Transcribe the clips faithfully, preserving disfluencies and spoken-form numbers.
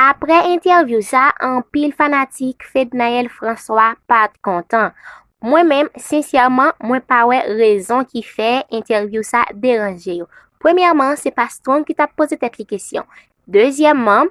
Aprè entèvyou sa, anpil fanatik Fednaelle François pa t kontan. Mwen menm, sensèman, mwen pa wè rezon ki fè entèvyou sa deranje yo. Premyèman, se pa Strong ki t ap poze tèt li kesyon. Dezyèmman,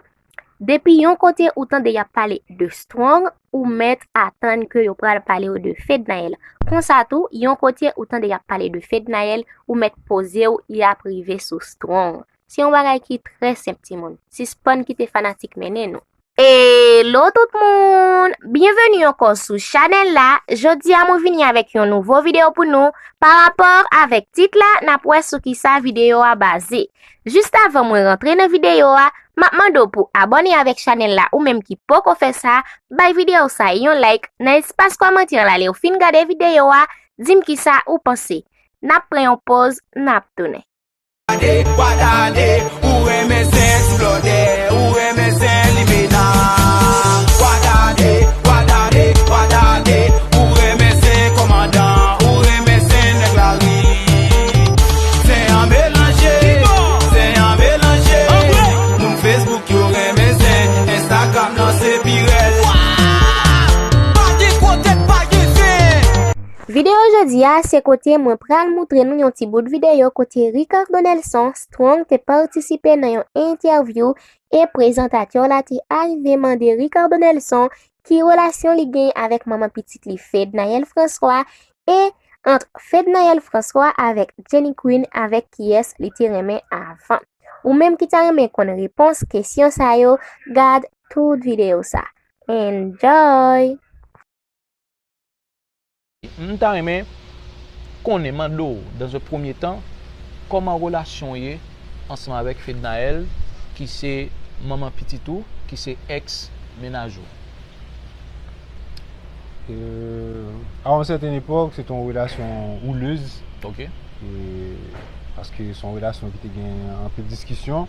depi yon kote ou tande y ap pale de Strong, ou mèt atann ke yo pral pale w de Fednaelle. Konsa tou, yon kote ou tande y ap pale de Fednaelle, ou mèt poze w, y ap rive sou Strong. Se yon bagay ki trè senp, timoun. Sispann kite fanatik mennen nou. Hello tout moun! Byenveni ankò sou chanèl la. Jodi a mwen vini avèk yon nouvo videyo pou nou. Pa rapò avèk tit la, n ap wè sou kisa videyo a baze. Jis avan mwen rantre nan videyo a, m ap mande w pou abòne avèk chanèl la ou menm ki poko fè sa, bay videyo sa yon like, nan espas kòmantè la lè w fin gade videyo a, di m kisa ou panse. N ap pran yon pòz, n ap tounen. Wadade, wadade, ou renmen zen ti blòdè, ou renmen zen limena. Wadade, wadade, wadade, ou renmen zen kòmandan, ou renmen zen nèg lari. Zen an melanje, zen an melanje. Moun Facebook yo renmen zen, Instagram nan se pi rèl. Pa gen kote k pa gen zen. Videyo jodi a, se kote mwen pral moutre nou yon ti bout videyo kote Ricardo Nelson Strong te patisipe nan yon entèvyou e prezantatè la te arive mande Ricardo Nelson ki relasyon li gen avèk manman pitit li Fednaelle François e ant Fednaelle François avèk Jenny Queen avèk kiyès li te renmen avan. Ou menm ki ta renmen konn repons kesyon sa yo, gad tout videyo sa. Enjoy! M ta renmen konnen, mande w, dans un premier temps, kòman relasyon w ye ansanm avèk Fednaelle, ki se manman pitit ou, ki se ex mennaj ou? Euh, à une certaine époque, c'était une relation houleuse. Ok. Et parce que c'est une relation qui était en peu de discussion.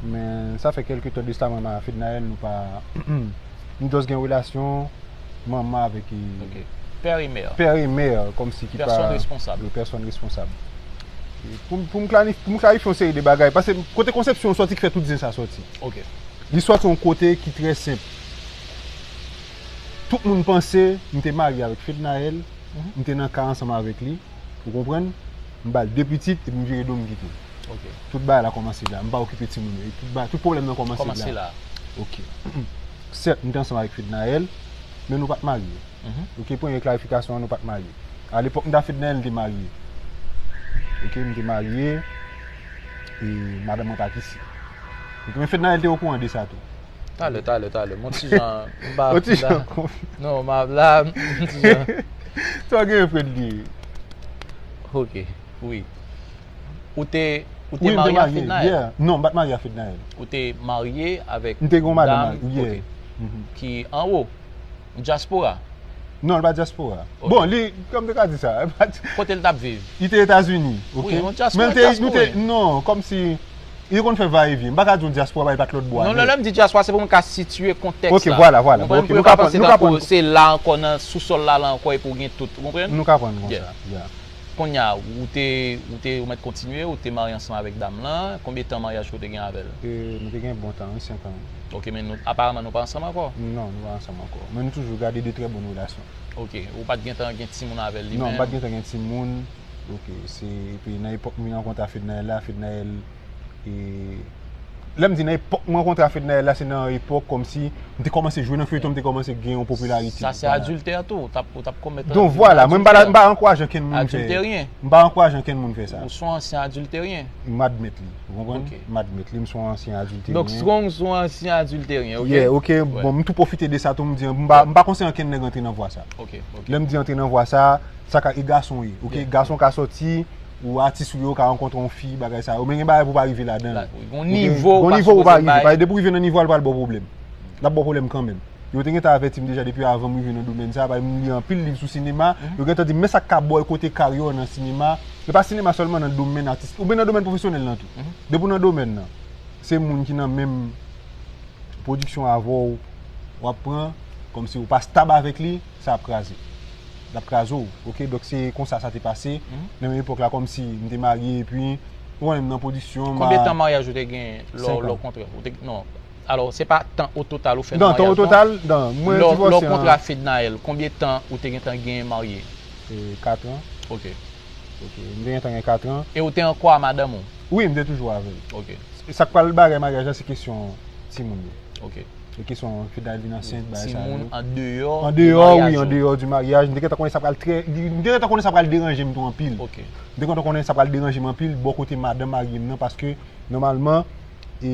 Mais ça fait quelques temps de ça, moi, ma Fednaelle, nous pas, nous tous une relation, maman avec. Ok. Père et mère. Père et mère, comme si qui Personne pas. Responsable. Personne responsable. Pou, pou m klarifye yon seri de bagay, paske kote konsepsyon sòti ki fè tout zen sa sòti. Ok. Li sòti yon kote ki trè senp. Tout moun panse m te marye avèk Fednaelle, m te nan kay ansanm avèk li, ou konprann? M ba l de pitit epi m vire do m kite l. Ok. Tout bagay la kòmanse la, m pa okipe timoun yo, tout bagay, tout pwoblèm nan kòmanse Kòmanse la. La. Ok. Sèt, m te ansanm avèk Fednaelle, men nou pa t marye. Mhm. Ok, premye klarifikasyon an, nou pa t marye. A lepòk m t ak Fednaelle, m te marye. Ok, m te marye, e madanm mwen pa t isi. Ok, men Fednaelle te okouran de sa tou. Talè, talè, talè. Mon ti jan, m pa. Yon ti jan Non, m ap la, m ti jan. Sa w genyen, Fredly? Ok, wi. Ou te, ou te Wi, m te marye ak marye. Fednaelle? Yeah. Non, m pa t marye ak Fednaelle. Ou te marye avèk M te gen yon madanm, dam, yeah. Ok. Mhm. Ki anwo? Dyaspora? Non, l pa dyaspora. Ok. Bon, li, kòm te ka di sa, li pa t- Kote l t ap viv? Li te Etazini, ok? Wi, yon dyaspora, Men l te, nou te, dyaspora. Non, kòmsi, li konn fè vayeven. M pa ka di yon dyaspora, li pa t lòt bò. Non, lè, lè m di dyaspora, se pou mwen ka sitiye kontèks Ok, la. vwala, vwala. Ou konprann? Ok, Pou yo nou pa ka pran, panse nou ka tankou pran. Se la ankò nan sousòl la, la ankò, e pou gen tout. Ou konprann? Nou ka pran konsa. Yeah. Yeah. Kounye a, ou te, ou te, ou mèt kontinye, ou te marye ansanm avèk dam lan. Konbyen tan maryaj ke w te gen avè l? E, nou te gen bon tan, wi, senk an. Ok, men nou, aparaman nou pa ansanm ankò? Non, nou pa ansanm ankò. Men nou toujou gade de trè bòn relasyon. Ok, ou pa t gentan gen timoun avè l li Non, menm? m pa t gentan gen timoun. Ok, se, epi nan epòk mwen rankontre a Fednaelle la, Fednaelle, e, lè m di nan epòk mwen rankontre a Fednaelle la, se nan epòk kòmsi m te kòmanse jwe nan feyton, m te kòmanse gen yon popilarite. Sa se Vwala. Adiltè tou, w t ap, w t ap komèt. Donk vwala, mwen m pa, m pa ankouraje ankenn moun fè. Adilteryen. M pa ankouraje ankenn moun fè sa. Ou se yon ansyen adilteryen. M admèt li, ou konprann? Ok. M admèt li, m se yon ansyen adilteryen. Donk, Strong se yon ansyen adilteryen, ok? Yeah, ok, bon, m tou pwofite de sa tou, m di, m pa, m pa konseye ankenn nèg antre nan vwa sa. Ok, ok. Lè m di antre nan vwa sa, sa ka e gason ye, ok? Yeah. Gason ka sòti, ou atis ou yo ka rankontre yon fi, bagay sa yo. Men gen bagay pou pa rive ladan. La, wi, gon Ok? nivo ou Gon pa nivo ou pa sipoze rive. Bay. Paske depi w rive nan nivo a, l pral ba w pwoblèm. L ap ba w pwoblèm kanmenm. Yo te gentan avèti m deja depi avan m rive nan domèn sa, paske m li anpil liv sou sinema. Mhm. Yo gentan di m, men sa k ka ba w kote karyè w nan sinema. E pa sinema sèlman, nan domèn atis, oubyen nan domèn pwofesyonèl lan tou. Mhm. Depi w nan domèn nan, se moun ki nan menm pwodiksyon avè w, w ap pran, kòmsi ou pa stab avèk li, sa ap kraze. L ap kraze w, ok? Donk se konsa sa te pase. Mhm. Nan menm epòk la, kòmsi m te marye, epi, ou konnen m nan pwodiksyon. Konbyen ma- tan maryaj ou te gen lè w Senk an. lè w kontre? Ou te, non, Alò, se pa tan o total ou fè nan Non, tan o maryaj lan? Total, non. Mwen Lè w- lè w divòse kontra an Fednaelle, konbyen tan ou te gentan genyen marye? E kat an. Ok. Ok. M te gentan gen kat an. E ou te ankò a madanm ou? Wi, m te toujou avè l. Ok. Sa k pral bagay maryaj la, se kesyon timoun yo. Ok. E kesyon Fednaelle vin ansent, bagay sa yo. Timoun an deyò An de deyò, wi, maryaj an ou. Deyò di maryaj. M te gentan konnen sa pral trè. M te gentan konnen sa pral deranje m tou anpil. Ok. M te gentan konnen sa pral deranje m anpil bò kote madanm marye m nan, paske nòmalman e,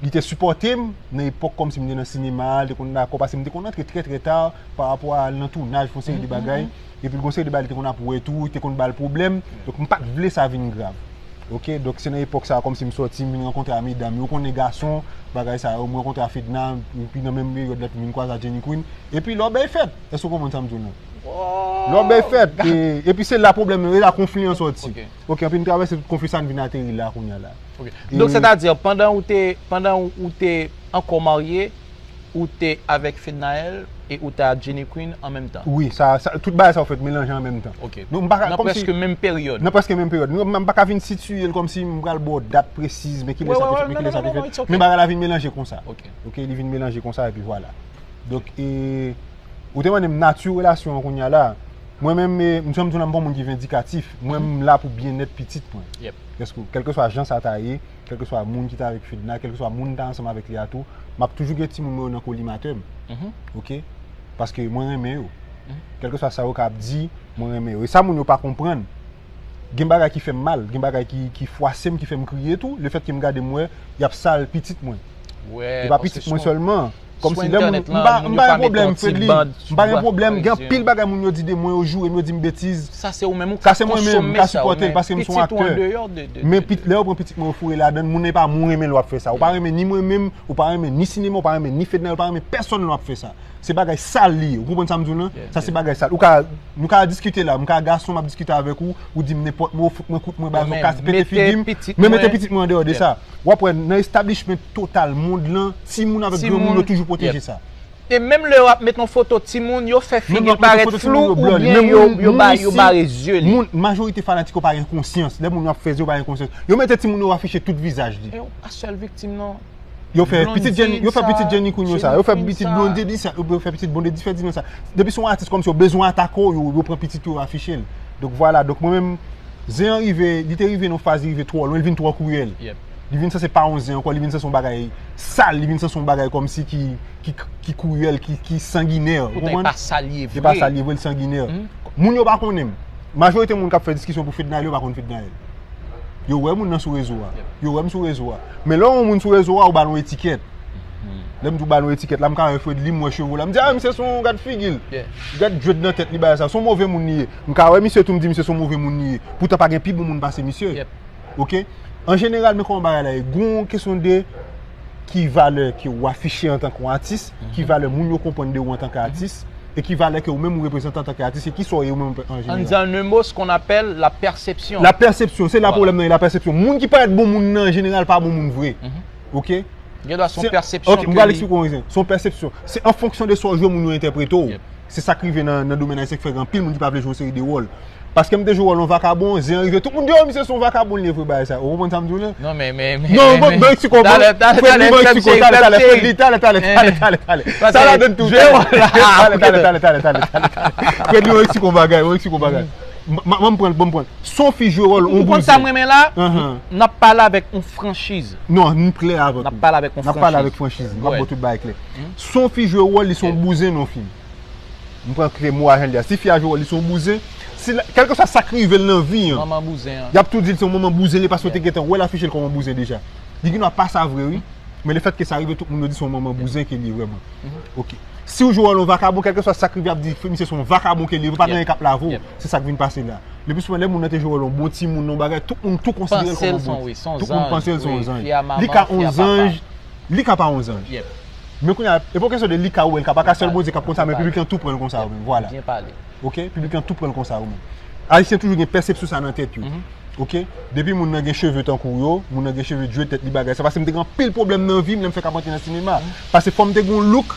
li te sipòte m nan epòk kòmsi m te nan sinema, li te konn dakò, paske m te konn antre trè trè ta pa rapò a al nan tounaj, fè yon seri de bagay. Epi l gon seri de bagay li te konn ap wè tou, li te konn ba l pwoblèm. Donk m pa t vle sa vin grav. Ok, donk se nan epòk sa a kòmsi m sòti, m vin rankontre a medam yo, ou konnen gason, bagay sa yo, m rankontre a Fedna, epi nan menm peryòd la tou m vin kwaze a Jenny Queen. Epi lòbèy fèt. Èske w konprann sa m di w lan? Lòbèy fèt. E, epi se la pwoblèm yo, e la konfli an sòti. Ok. Ok, epi n travèse tout konfli sa, n vin ateri la kounye a la. Ok. Donk, sètadi, pandan ou te, pandan ou te ankò marye, ou te avèk Fednaelle e ou te a Jenny Queen an menm tan? Wi, sa, sa, tout bagay sa yo fèt melanje an menm tan. Ok. Nou, m pa ka, Nan kòmsi prèske menm peryòd? Nan prèske menm peryòd. Nou, m pa ka vin sitiye l kòmsi m pral ba w dat presiz, men kilè Wi, sa wi, te wi, fèt, men non, kilè non, sa te non, non, fèt. It's ok. Men bagay la vin melanje konsa. Ok. Ok, li vin melanje konsa, epi vwala. Donk, e, ou te mande m nati relasyon an kounye a la. Mwen menm, e, m janm di w la, m pa yon moun ki vindikatif. Mwen, m la pou byennèt pitit mwen. Yep. Èske, kèlkeswa jan sa ta ye, kèlkeswa moun ki ta avèk Fedna, kèlkeswa moun ta ansanm avèk li a tou, m ap toujou gen timoun mwen yo nan kolimatè m. Mhm. Ok? Paske mwen renmen yo. Mhm. Kèlkeswa sa yo ka ap di, mwen renmen yo. E sa moun yo pa konprann, gen bagay ki fè m mal, gen bagay ki, ki fwase m, ki fè m kriye tou, lefètke m gade m wè, y ap sal pitit mwen. Wè, E pa paske pitit mwen sou- sèlman. Kòmsi sou lè moun, entènèt m lan, pa, moun m yo pa pa gen pwoblèm, mete yon ti Fredly. band M pa gen sou pwoblèm. bòk Gen zye. Anpil bagay moun yo di de mwen, yo joure m, yo di m betiz. Sa se ou menm ou Sa ka se mwen menm, konsome m ka sa, ou sipòte l menm. Paske m se yon Pitit ou an aktè. Deyò de, de, Men de- pit, lè yo pran pitit mwen, yo foure ladan l, moun nan e pa moun renmen l w ap fè sa. Ou pa renmen ni mwen menm, ou pa renmen ni sinema, ou pa renmen ni Fedna, ou pa renmen pèsonn lè w ap fè sa. Se bagay sal li ye. Ou konprann sa m di w lan? Yeah, Sa se yeah. Bagay sal. Ou ka, nou ka diskite la, m ka gason, m ap diskite avèk ou, ou di m nenpòt mo, ou fout mwen kout mwen, ba Yo, zon men kas, pete mete figi m. pitit Men mete mwen. Pitit mwen an deyò de Yeah. Sa. W ap wè nan establishment total, mond lan, timoun avèk Timoun. Granmoun yo toujou pwoteje Yep. Sa. E menm lè yo ap met yon foto timoun, yo fè figi yo parèt flou oubyen yo, yo, ba, yo bare zye li. Moun, majorite fanatik yo pa gen konsyans. Lè moun yo ap fè zye yo pa gen konsyans. Yo mete timoun yo afiche tout vizaj li. E yo pa sèl viktim non. Yo fè pitit Jenny, yo fè pitit Jenny Queen yo sa. Yo fè pitit Blondedy sa, yo fè pitit Blondedy fè di nou sa. Depi se yon atis kòmsi yo bezwen atake w, yo, yo pran pitit yo afiche l. Donk vwala, donk mwen menm, zen an rive, li te rive nan faz li rive twò lwen, li vin twò kriyèl. Yep. Li vin sanse pa yon zen ankò, li vin sanse yon bagay sal, li vin sanse yon bagay kòmsi ki, ki, ki kriyèl, ki, ki sanginè. Ou Poutan e konprann? Pa sa li ye E vre. Pa sa li ye vre, li sanginè. Mhm. Moun yo pa konnen m. Majorite moun k ap fè diskisyon pou Fednaelle, yo pa konn Fednaelle. Yo wè moun nan sou rezo a. Yo wè m sou rezo a. Men lè yon moun sou rezo a, ou ba l yon etikèt. Lè m di w ba l yon etikèt la, m ka wè Fredly, m wè cheve w la. M di, a, misye se yon gad figi l. Yeah. Gad dread nan tèt li, bagay sa. Se yon move moun li ye. M ka wè misye tou, m di misye se yon move moun li ye. Poutan pa gen pi bon moun pase misye. Yep. Ok? An jeneral, men kòman bagay la ye. Gon kesyon de ki valè ke w afiche antanke yon atis, ki valè moun yo konprann de ou antanke atis, e ki valè ke ou menm ou reprezante antanke atis, e ki sa w ye ou menm an An jeneral. Di an un mot, ce qu'on appelle la perception. La pèsepsyon, se la Voilà. Pwoblèm nan ye, la pèsepsyon. Moun ki parèt bon moun nan, an jeneral, pa bon moun vre. Ok? Gen dwa se yon Se- pèsepsyon ok, ke m pral li- eksplike w yon egzanp. Se yon pèsepsyon. Se an fonksyon de sa w jwe moun yo entèprete w. Yep. Se sa k rive nan, nan domèn ayisyen k fè gen anpil moun ki pa vle jwe yon seri de wòl. Paske m te jwe wòl yon vakabon, zen an rive, tout moun di, oh, misye se yon vakabon, li vre bagay sa. Ou konprann sa m di w la? Non, men, men, men. Non, men, bon, men. bon, eksplike w, Talè, talè, talè, Fredly, talè, bon, Fred eksplike w, Chéri, talè, Fred talè, Chéri. Fredly, talè, talè, talè, Eh, talè, talè, paske talè, talè, talè, jwe wòl la, talè, aprè. talè, talè, talè, talè. Fredly, bon, eksplike w bagay, bon, eksplike w bagay. M, m, m pran, bon, m pran. Se yon fi jwe wòl, Ou yon konn sa bouzen. M renmen la? Ahan. N ap pale avèk yon franchiz. Non, nou klè avèk N ap ou. pale avèk yon N ap pale franchiz. Avèk franchiz. M ap Ouais. Ba w tout bagay klè. Hmm? Se yon fi jwe wòl, li se yon Yeah. Bouzen, non, fi m. M pran klè mo a jan l ye a. Si fi a jwe wòl, li se yon bouzen. Si la- kèlkeswa sa k rive l nan vi an, Manman bouzen an. Y ap tou di l se yon manman bouzen li paske yo te gentan wè l afiche l kòm yon bouzen deja. Li gen dwa pa sa vre, wi. Men lefètke sa rive, tout moun yo di se yon manman bouzen ke li ye vrèman. Ok. Si w jwe wòl yon vakabon, kèlkeswa sa k rive, y ap di misye se yon vakabon ke li ye, pa gen anyen k ap lave w. Se sa k vin pase la. Lepi souvan, lè moun nan te jwe wòl yon bon timoun, yon bagay, tout moun tou konsidere l kòm yon bon. Tout moun panse l se yon zanj. Li ka yon zanj, li ka pa yon zanj. Men kounye a, e pa kesyon de li ka oubyen li ka pa, ka sèl Bondye k ap konn sa, men piblik lan tou pran l konsa, menm. Vwala. Ok? Piblik lan tou pran l konsa, menm. Ayisyen toujou gen pèsepsyon sa nan tèt yo. Ok? Depi moun nan gen cheve tankou w yo, moun nan gen cheve dread tèt li bagay sa, paske m te gen anpil pwoblèm nan vi m lè m fèk ap antre nan sinema. Paske fò m te gen yon look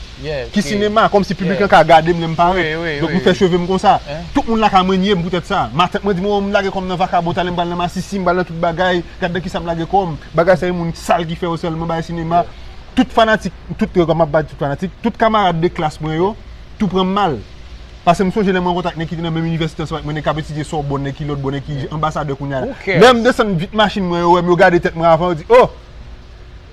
ki sinema, kòmsi piblik lan ka gade m lè m parèt. Donk m fè cheve m konsa. Tout moun la ka mannye m poutèt sa. Matant mwen di m, oh, m lage kò m nan vakabon, talè m pral nan masisi, m pral nan tout bagay, gad nan kisa m lage kò m. Bagay sa e moun sal ki fè yo sèlman, bagay sinema. Tout fanatik, tout, kòm m ap ba tout fanatik, tout kamarad de klas mwen yo, tou pran m mal. Paske m sonje lè mwen rankontre ak nèg ki te nan menm inivèsite ansanm ak mwen, nèg k ap etidye Sòbòn, nèg ki lòt bò, nèg ki anbasadè kounye a la. Lè m desann vit machin mwen, yo wè m, yo gade tèt mwen avan, yo di, "Oh!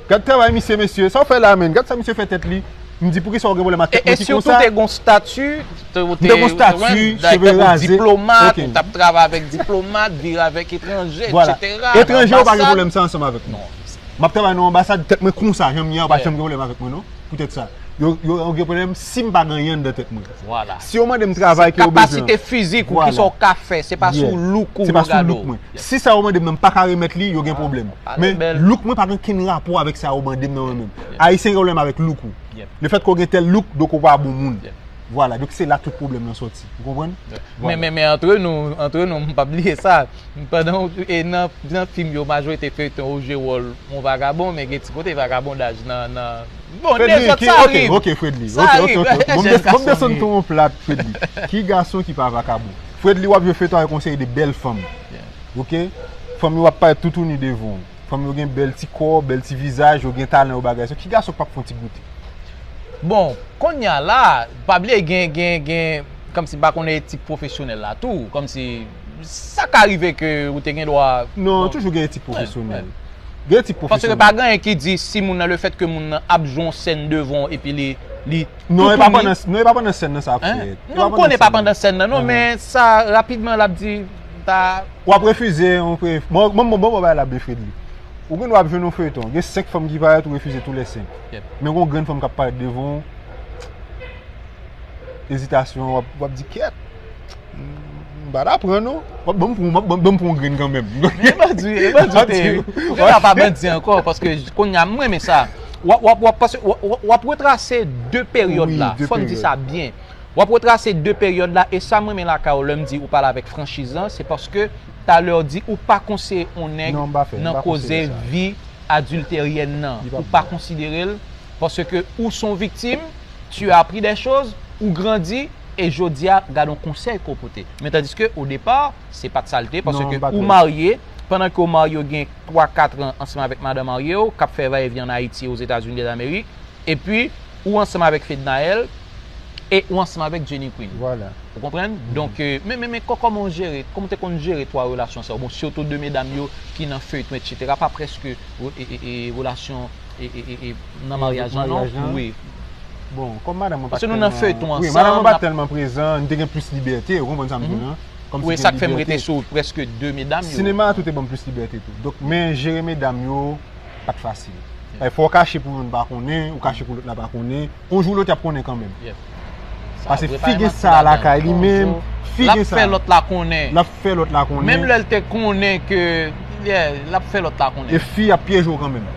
Gad travay misye, mesye, sa w fè la, menn? Gad sa misye fè tèt li." M di, "Poukisa w gen pwoblèm ak tèt mwen ki konsa?" E sitou, te gon stati, te, te gon stati, cheve raze. Diplomat, ou t ap travay avèk diplomat, vire avèk etranje, etsetera. Etranje, yo pa gen pwoblèm sa ansanm avèk mwen. M ap travay nan anbasad, tèt mwen konsa, jan m ye a, yo pa janm gen pwoblèm avèk mwen, non. Poutèt sa. Yo, yo, yo gen pwoblèm si m pa gen anyen anndan tèt mwen. Si yo mande m travay ke yo bezwen. Kapasite fizik ou, kisa w ka fè, se pa sou look ou yo gade w. Si sa yo mande m nan, m pa ka remèt li, yo gen pwoblèm. Men look mwen pa gen kenn rapò avèk sa yo mande m nan, mwen menm. Ayisyen gen pwoblèm avèk look ou. Lefètke w gen tèl look, donk ou pa bon moun. Vwala, donk se la tout pwoblèm nan sòti. Ou konprann? Men, men, men antre nou, antre nou, m p ap bliye sa. Pandan w, e nan, nan fim yo, majorite feyton, ou jwe wòl yon vagabon, men gen ti kote vagabondaj nan, nan, bon, Fredly, dezòd, sa rive. Ok, Fredly. Sa rive. Bon, m desann tou yon plat, Fredly. Ki gason ki pa vakabon? Fredly, w ap jwe feyton avèk yon seri de bèl fanm. Ok? Fanm yo ap parèt toutouni devan w. Fanm yo gen bèl ti kò, bèl ti vizaj, yo gen talan, yo bagay. So, ki gason k p ap fè yon ti goute? Bon, kounye a la, pa bliye gen, gen, gen, kòmsi m pa konnen etik pwofesyonèl la tou, kòmsi sa ka rive ke ou te gen dwa. Non, toujou gen etik pwofesyonèl. Gen etik pwofesyonèl. Paske pa gen anyen ki di si moun nan, lefètke moun nan ap jwe yon sèn devan w epi li, li Non, e pa pandan, non, e pa pandan sèn nan sa ap fèt. Non, m konnen pa pandan sèn nan, non, men sa, rapidman, l ap di, ta. W ap refize, yon pre-, bon, bon, bon, bon, bon, bagay la, Fredly. Ou gen dwa ap jwenn yon feyton, gen senk fanm ki parèt, ou refize tou lè senk. Men gon grenn fanm k ap parèt devan w, ezitasyon, w ap, w ap di, "Kèt, m pa t aprann, non." W ap ban m pou, w ap ban, ban m pou yon grenn kanmenm. Men e bandi, e bandi te, ou pa bandi ankò, paske kounye a, m renmen sa. W ap, w ap, w ap, paske w ap, w ap retrase de peryòd la. Fò n di sa byen. W ap retrase de peryòd la, e sa m renmen lakay ou lè m di ou pale avèk franchiz lan, se paske talè w di ou pa konseye yon nèg nan koze vi adilteryèn nan. Ou pa konsidere l, paske ou s on viktim, tu as appris des choses, ou grandi, e jodi a, gad yon konsèy ke w pote. Men tandiske, o depa, se pa t sa l te, paske ou marye, pandan ke w marye, w gen twa, kat an ansanm avèk madanm marye w, k ap fè vayevyen ann Ayiti, Ozetazini Damerik, epi ou ansanm avèk Fednaelle, e ou ansanm avèk Jenny Queen. Ou konprann? Donk, euh, men, men, men kò-, kòman w jere, kòman w te konn jere twa relasyon sa yo? Bon, sitou de medam yo ki nan feyton, etsetera, pa prèske, e, e, e, relasyon, e, e, e, e, nan maryaj lan, non? Wi. Bon, kòm madanm mwen pa t tèlman, wi, madanm mwen pa t tèlman prezan, m te gen plis libète, ou konprann sa m di w lan? Wi, sa k fè m rete sou prèske de medam yo. Sinema a tou te ban m plis libète tou. Donk, men jere medam yo, pa t fasil. Fò w kache pou youn pa konnen, ou kache pou lòt la pa konnen. Yon jou lòt y ap konnen kanmenm. Paske fi gen sa lakay li menm, fi gen sa. L ap fè lòt la konnen. L ap fè lòt la konnen. Menm lè l te konnen ke, yeah, l ap fè lòt la konnen. E fi ap pyeje w kanmenm.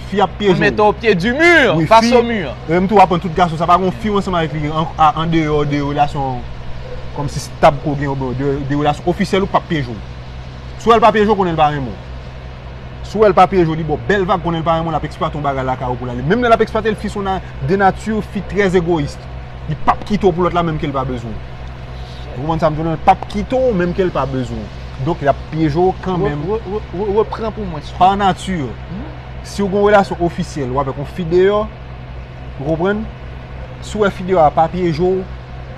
Fi ap pyeje w. Pou mete w o pye di mi, fas o mi. E menm tou w aprann tout gason, sa pa gen yon fi w ansanm avèk li an, a, andeyò de relasyon kòmsi stab ke w gen, oubyen de, de relasyon ofisyèl ou p ap pyeje w. Si w wè l pa pyeje w, konnen l pa renmen w. Si w wè l pa pyeje w, li ba w bèl vag, konnen l pa renmen w, l ap eksplwate yon bagay lakay ou pou l ale. Menm lè l ap eksplwate l, fi s on na-, de nati, fi trè egoyis. Li p ap kite w pou lòt la menm ke l pa bezwen w. Ou konprann sa m di w lan? Li p ap kite w menm ke l pa bezwen w. Donk, l ap pyeje w kanmenm. Re-, re-, re-, repran pou mwen, silvouplè. Pa nati, si w gen yon relasyon ofisyèl, ou avèk yon fi deyò, ou konprann? Si w wè fi deyò a pa pyeje w,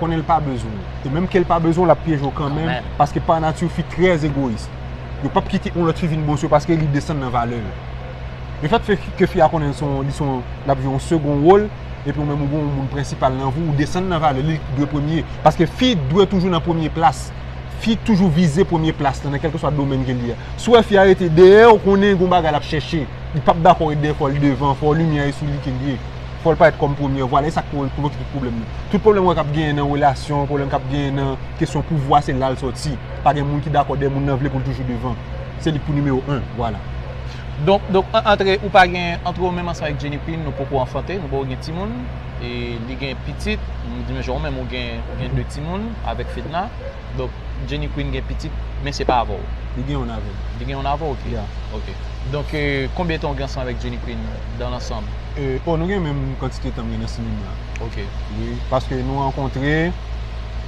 konnen l pa bezwen w. E menm ke l pa bezwen w, l ap pyeje w kanmenm, paske pa nati, fi trè egoyis. Yo p ap kite yon lòt fi vin bon sou yo paske li desann nan valè yo. Lefètke ke fi a konnen l s on, li s on, l ap jwe yon segon wòl, epi ou menm ou gen yon moun prensipal nan vi w, ou desann nan valè, li dwe premye. Paske fi dwe toujou nan premye plas. Fi toujou vize premye plas lan nan kèlkeswa domèn ke li ye. Si w wè fi a rete dèyè, ou konnen gen yon bagay l ap chèche. Li p ap dakò ret dèyè, fò l devan, fò limyè a sou li ke l ye. Fò l parèt kòm premyè. Vwala, e sa k pwovoke tout pwoblèm nan. Tout pwoblèm ou wè k ap genyen nan relasyon, pwoblèm k ap genyen nan kesyon pouvwa, se la l sòti. Pa gen moun ki dakò dèyè moun nan vle pou l toujou devan. Se li k pou nimewo en, vwala. Donk, donk, an-, antre, ou pa gen, antre ou menm ansanm avèk Jenny Queen, nou poko anfante, nou poko gen timoun, e li gen pitit, m di men jan ou menm ou gen, ou gen de timoun avèk Fedna. Donk, Jenny Queen gen pitit, men se pa avè w. Li gen youn avè m. Li gen youn avè w, ok. Ya. Ok. Donk, euh, konbyen tan ou gen ansanm avèk Jenny Queen dans l'ensemble? Euh, oh, nou gen menm kantite tan m gen nan sinema. Ok. Wi, paske nou rankontre,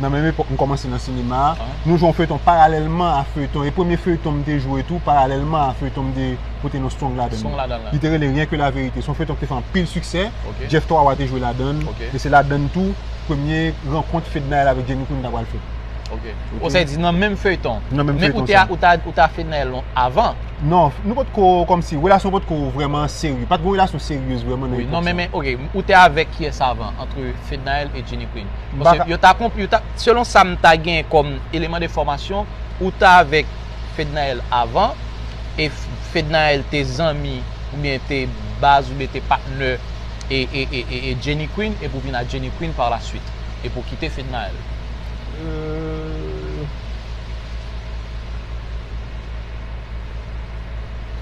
Nan menm epòk m kòmanse nan sinema a, nou jwe yon feyton paralèlman a feyton. E premye feyton m te jwe tou, paralèlman a feyton m te pote non Strong ladan l. Li te rele Rien que la vérité. Se yon feyton ki te fè anpil siksè. Jeff Towawa te jwe ladan l. E se ladan l tou, premye rankont Fednaelle avèk Jenny Queen ta pral fèt. Ok. Ou sa di nan menm feyton. Nan menm feyton. Men ou te a Fednaelle avan. Non, nou potko kòmsi, relasyon potko vrèman serye. Pa t gen relasyon seryez vrèman nan epòk sa. Non, men, men, ok, ou te avèk kiyès avan, ant Fednaelle e Jenny Queen? Paske yo ta konp, yo ta, selon sa m ta gen kòm eleman de fòmasyon, ou ta avèk Fednaelle avan, e Fednaelle te zanmi, oubyen te baz, oubyen te patnè e, e, e, e, e Jenny Queen, epi w vin a Jenny Queen par la suite, epi w kite Fednaelle. Euh,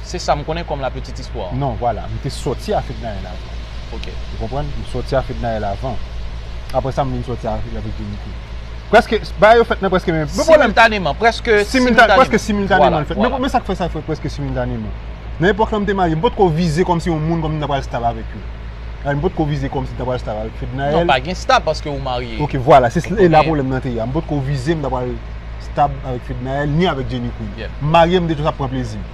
Se sa m konnen kòm la petite histoire. Non, vwala, m te sòti a Fednaelle avan. Ok. Ou konprann? M sòti a Fednaelle avan. Apre sa, m vin sòti avèk Jenny Queen. Prèske, bagay yo fèt nan prèske menm. Similtaneman, prèske similtaneman. Prèske similtaneman l fèt. Men, men sa k fè sa fèt prèske similtaneman. Nan epòk la m te marye, m potko vize kòmsi yon moun kòm m ta pral stab avèk yo. M potko vize kòmsi m ta pral stab avèk Fednaelle. Non, pa gen stab paske ou marye. Ok, vwala, se la pwoblèm nan te ye a. M potko vize m ta pral stab avèk Fednaelle, ni avèk Jenny Queen. M marye, m te toujou ap pran plezi m.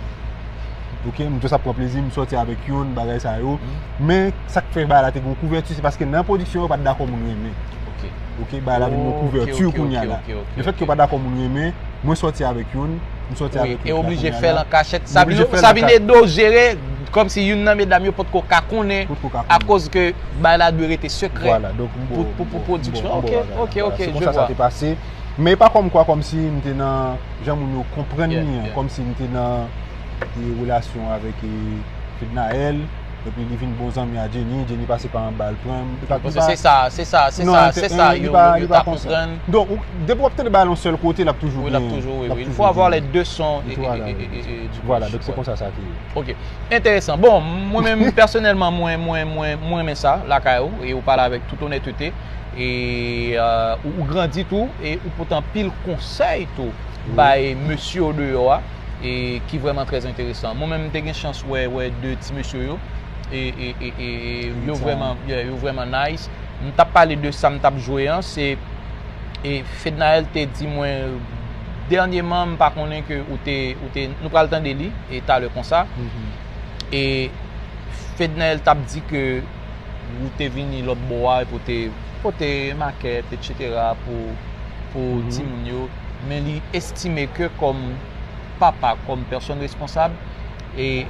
Ok, m just ap pran plezi m, sòti avèk youn, bagay sa yo. Men, sa k fè bagay la te gen yon kouvèti, se paske nan pwodiksyon yo pa t dakò moun renmen. Ok, bagay la vin yon kouvèti kounye a la. Lefètke yo pa dakò moun renmen, mwen sòti avèk youn, m sòti avèk youn. E oblije fè l an kachèt. Sa vin ede w jere, kòmsi youn nan medam yo potko ka konnen, akoz ke bagay la dwe rete sekrè pou pwodiksyon. Ok, ok, ok, je vois. Men e pa kòmkwa kòmsi m te nan, jan moun yo konprann li an, kòmsi m te nan e, relasyon avèk e, Fednaelle, epi li vin bon zanmi a Jenny, Jenny pase pa anba l pran m. Se sa, se sa, se sa, se sa yo ta konprann. Donk, depi w ap tande bagay yon sèl kote, l ap toujou gen. Wi, l ap toujou, wi, wi. Il faut avoir les deux sons. Vwala, donk se konsa sa te ye. Ok. Enteresan. Bon, mwen menm, pèsonèlman, mwen, mwen, mwen, mwen renmen sa, lakay ou, e ou pale avèk tout onètete. E ou grandi tou, e ou pote anpil konsèy tou bay mesye yo deyò a, e ki vrèman trè enteresan. Mwen menm, m te gen chans wè, wè de ti mesye yo, e, e, e, e yo vrèman, yo vrèman nice. M t ap pale de sa m t ap jwe an, se, e Fednaelle te di mwen, dènyèman, m pa konnen ke ou te, ou te, nou pral tande li, e talè konsa. E Fednaelle t ap di ke ou te vini lòt bò a pou te pote makèt, etsetera, pou, pou timoun yo. Men li estime ke kòm papa, kòm pèsòn responsab, e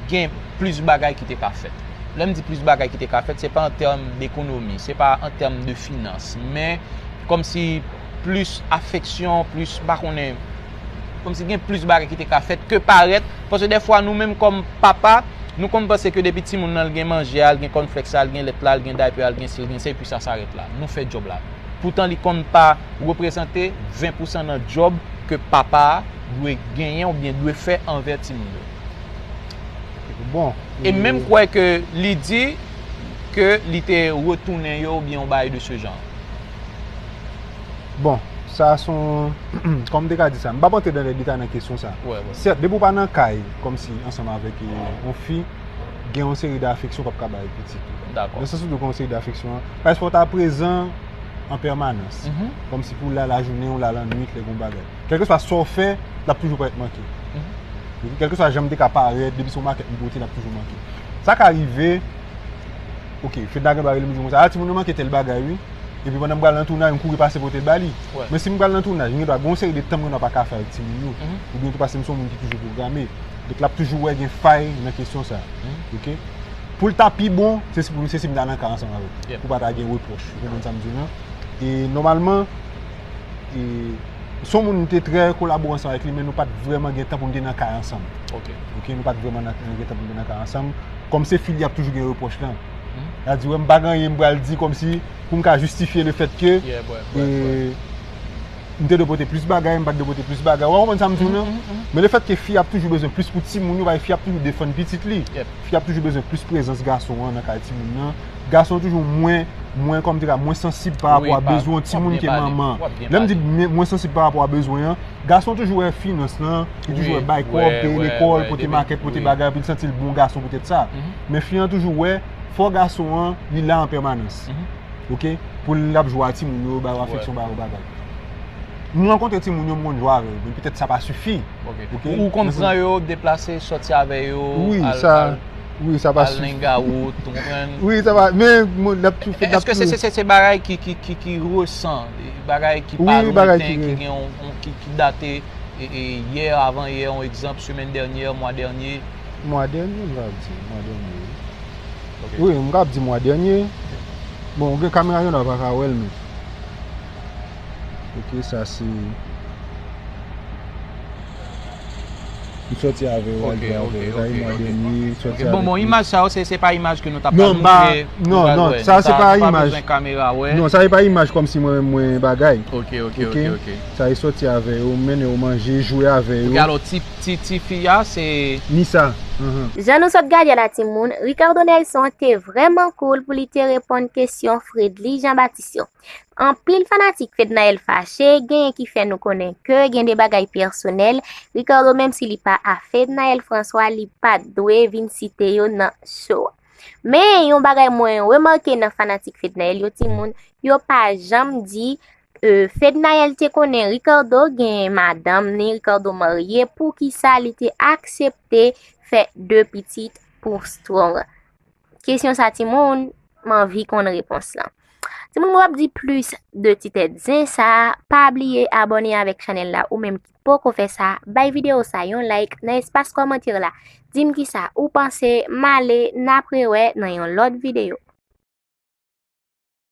gen plis bagay ki te ka fèt. Lè m di plis bagay ki te ka fèt, se pa an tèm dekonomi, se pa an tèm de finans, men kòmsi plis afeksyon, plis, m pa konnen, kòmsi gen plis bagay ki te ka fèt ke parèt. Paske dèfwa, nou menm kòm papa, nou konn panse ke depi timoun nan, l gen manje a, l gen kònflèks la, l gen lèt la, l gen daypè a, l gen si, l gen sa, epi sa, sa rèt la. Nou fè djòb la. Poutan, li konn pa reprezante ven pousan nan djòb ke papa a dwe genyen oubyen dwe fè anvè timoun yo. Bon. E menm kwè ke li di ke li te retounen yo oubyen yon bagay de se jan. Bon, sa se yon, kòman m te ka di sa? M p ap antre nan detay nan kesyon sa. Sèt, depi w pa nan kay, kòmsi ansanm avèk yon fi, gen yon seri de afeksyon w p ap ka bay pitit ou. Nan sans ou gen yon seri de afeksyon an, pa espwa w ta prezan an pèmanans. Kòmsi pou w la lajounen, w la lannwit, lè gen yon bagay. Kèlkeswa sa w fè, l ap toujou parèt manke. Kèlkeswa jan m te ka parèt, depi se yon makèt m pote, l ap toujou manke. Sa ka rive, ok, Fedna gen dwa rele m di konsa, a, timoun yo manke tèl bagay, wi. Epi pandan m pral nan tounaj, m kouri pase pote l ba li. Men si m pral nan tounaj, m gen dwa gen yon seri de tan m gen dwa pa ka fè avèk timoun yo. Oubyen tou paske m se yon moun ki toujou pwograme. Donk, l ap toujou wè gen fay nan kesyon sa. Ok? Pou l ta pi bon, se si, se si m ta nan kay ansanm avè l. Pou pa ta gen repwòch. Ou konprann sa m di w lan? E nòmalman, e, se yon moun m te trè kolaboran ansanm avèk li, men nou pa t vrèman gen tan pou n te nan kay ansanm. Ok? Nou pa t vrèman nan, gen tan pou n te nan kay ansanm. Kòm se fi, l ap toujou gen repwòch lan. L ap di, wè, m pa gen anyen m pral di kòmsi pou m ka jistifye lefètke, e, m te dwe pote plis bagay, m pa t dwe pote plis bagay. Ou konprann sa m di w lan? Men lefètke fi ap toujou bezwen plis pou timoun yo, paske fi ap toujou defann pitit li. Fi ap toujou bezwen plis prezans gason an nan kay timoun nan. Gason an toujou mwen, mwen, kòm m te ka, mwen sansib pa rapò a bezwen yon timoun ke manman an. Lè m di mwen, mwen sansib pa rapò a bezwen an, gason an toujou wè finans lan, li toujou wè bay kòb, peye lekòl, pote makèt, pote bagay, epi l santi l bon gason poutèt sa. Men fi an toujou wè, fò gason an, li la an pèmanans. Ok? Pou l ap jwe a timoun yo, ba yo afeksyon, ba yo bagay. M rankontre timoun yo, m konn jwe avè yo, men petèt sa pa sifi. Ok. Ou konn pran yo, deplase, sòti avè yo, al, al, al lengawout, ou konprann? Wi, sa pa, men, bon, n ap tou fè, n ap tou. Èske se, se, se, se bagay ki, ki, ki, ki resan, bagay ki pa lontan, ki gen yon, yon, ki, ki date, e, e, yè, avan yè, yon egzanp, semèn dènyè, mwa dènyè? Mwa dènyè, m ka di, mwa dènyè, wi. Wi, m ka di mwa dènyè. Bon, ou gen kamera, yo nan pa ka wè l, men. Ok, sa se. M sòti avè yo, al jwe avè yo. Sa e mwa dènyè, m sòti avè yo. Bon, bon, imaj sa yo, se, se pa imaj ke nou t ap montre. Non, non, sa se pa imaj. Ou pa bezwen kamera wè. Non, sa e pa imaj kòmsi mwen menm mwen bagay. Ok, ok, ok, ok. Sa e sòti avè yo, mennen yo manje, jwe avè yo. Ok, alò, ti, ti, ti fi a, se Nisa. Jan nou sot gade la, timoun, Ricardo Nelson te vrèman cool pou li te reponn kesyon Fredly Jean Baptiste yo. Anpil fanatik Fednaelle fache, genyen ki fè nou konnen ke gen de bagay pèsonèl, Ricardo, menm si li pa a Fednaelle François, li pa t dwe vin site yo nan show a. Men, yon bagay mwen remake nan fanatik Fednaelle yo, timoun, yo pa janm di, e, Fednaelle te konnen Ricardo gen madanm ni Ricardo marye, poukisa li te aksepte fè de pitit pou Strong. Kesyon sa, timoun, m anvi konn repons lan. Timoun, mwen p ap di plis de ti tèt zen sa, pa bliye abòne avèk chanèl la, ou menm ki poko fè sa, bay videyo sa yon like nan espas kòmantè la. Di m kisa ou panse, m ale, n ap rewè nan yon lòt videyo.